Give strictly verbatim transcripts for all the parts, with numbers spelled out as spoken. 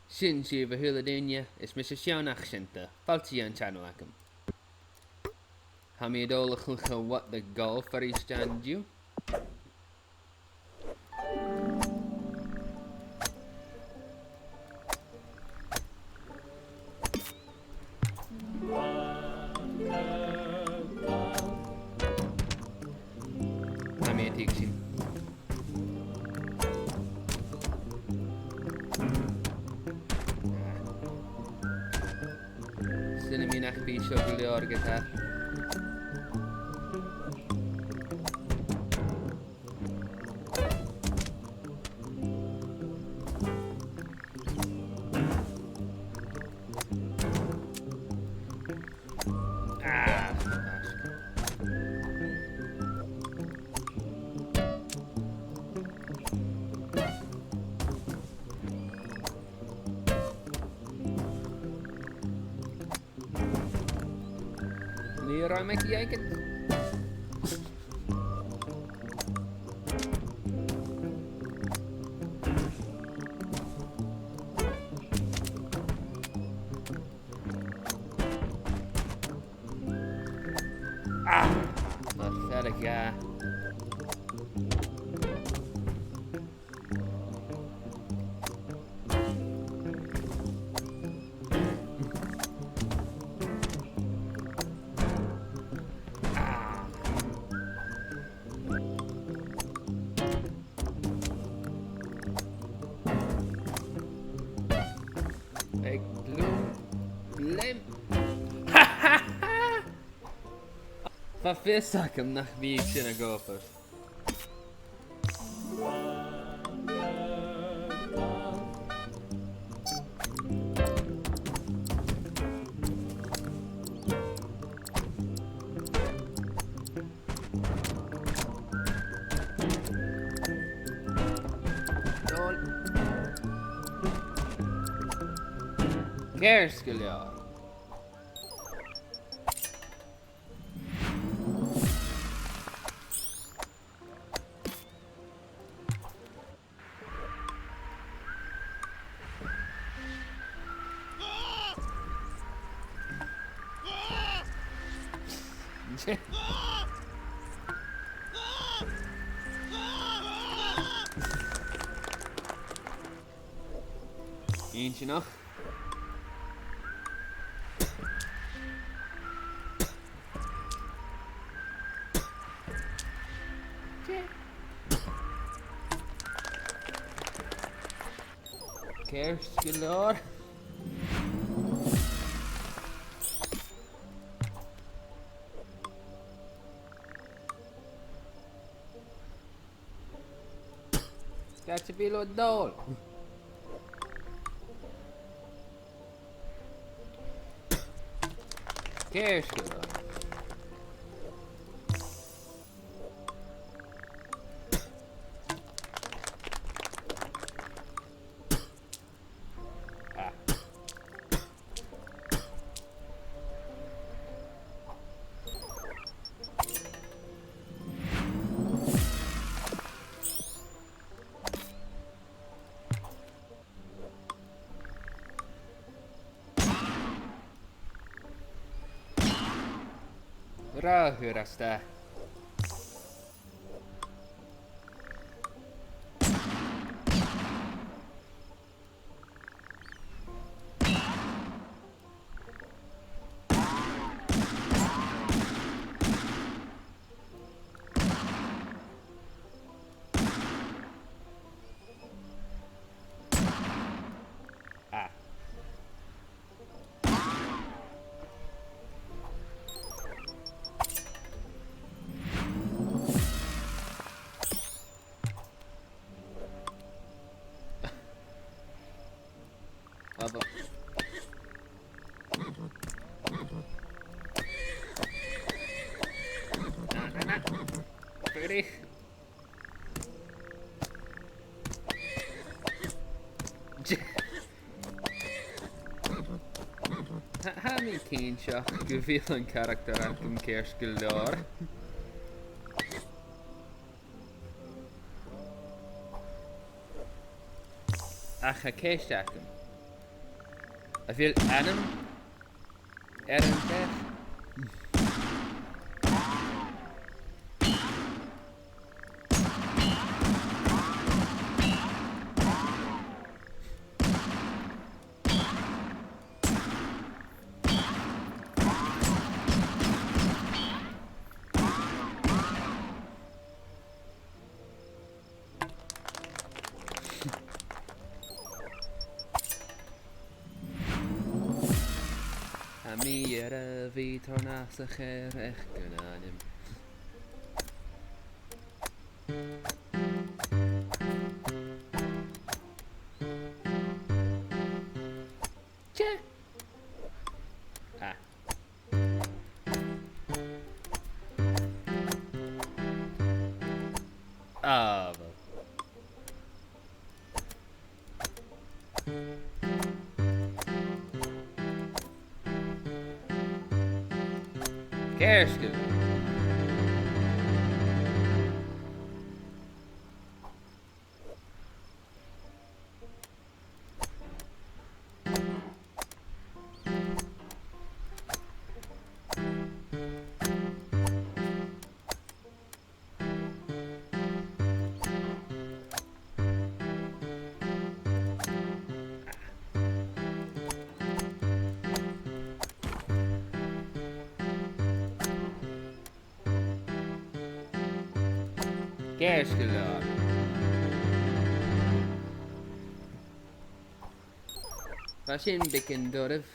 Sin sibh, a h-uile duine, is mise Seán Action, fàilte dhan channel agam. Tha mi a' dol a chluich What the Golf a-rithist an-diugh. Tha mi a' tuigsinn. Saoilidh mi nach bi seo gu leòr, guitar. Ah, Leroy McJenkins. Ah, mar sin, yeah. Ag glùm, glùm. Bha fios agam nach bi sin a' gabhail. Ceart gu leòr. Inntinneach. Ceart gu leòr. Got to be a little dull. Ceart gu leòr. Ah. Ràdh furasta. Ah. Bubble. Na, na, na. Pretty. Tha, tha mi cinnteach gu bheil an caractar agam ceart gu leòr. Ach tha ceist agam. A bheil ainm air an taigh? Tha mi air a bhith toirt às a' chèir aig an ainm. Tse. Ah. Ah, uill. Ceart gu leòr. Ceart gu leòr. Bha sin beagan doirbh.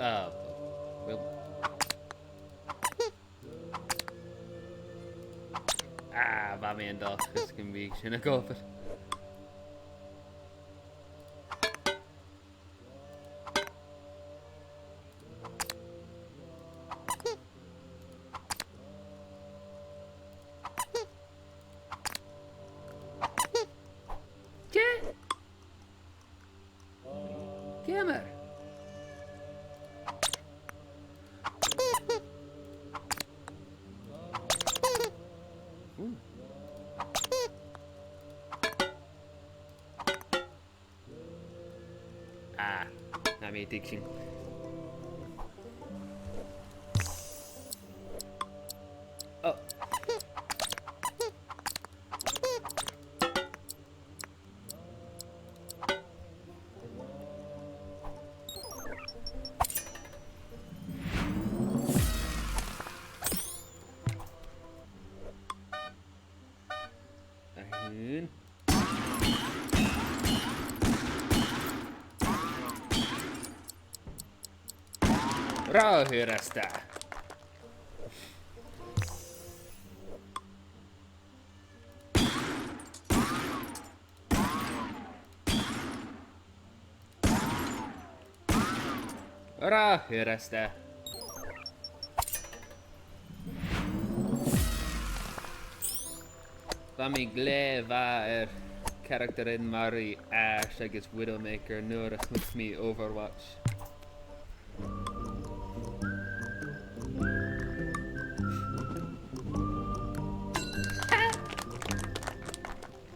Ah, uill. Ah, bha mi an dòchas gum biodh sin ag obair. Dè? Ciamar? Ù. Ah, na mi a' tuigsinn. Oh. Aon. Ro fhurasta. Ro fhurasta. Bha mi glè mhath air caractaran mar Ashe agus Widowmaker nuair a chluich mi Overwatch.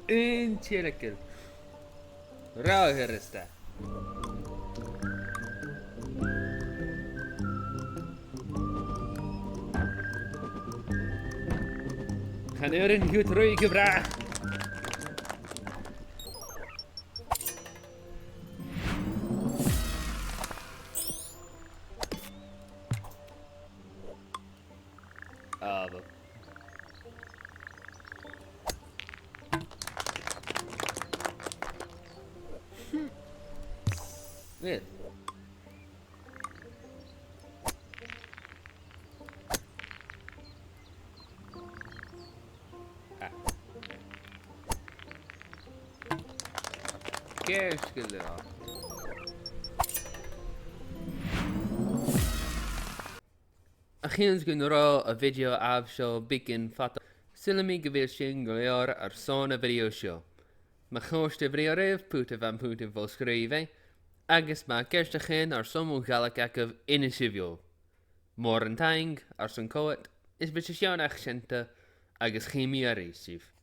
Aon tilleagan. Ro fhurasta. Chan urrainn dhut ruith gu bràth. Ah, uill. Hmm. Uill. Ah. Ceart gu leòr. A chionn 's gun robh am video àbhaisteach beagan fada, saoilidh mi gu bheil sin gu leòr airson a' video seo. Ma chòrd a' video ribh, put am putan fo-sgrìobhaidh, agus ma tha ceist agaibh airson mo Ghàidhlig agaibh, innsibh dhomh. Mòran taing airson coimhead, is bidh seo an-siud, agus chì mi a-rithist sibh.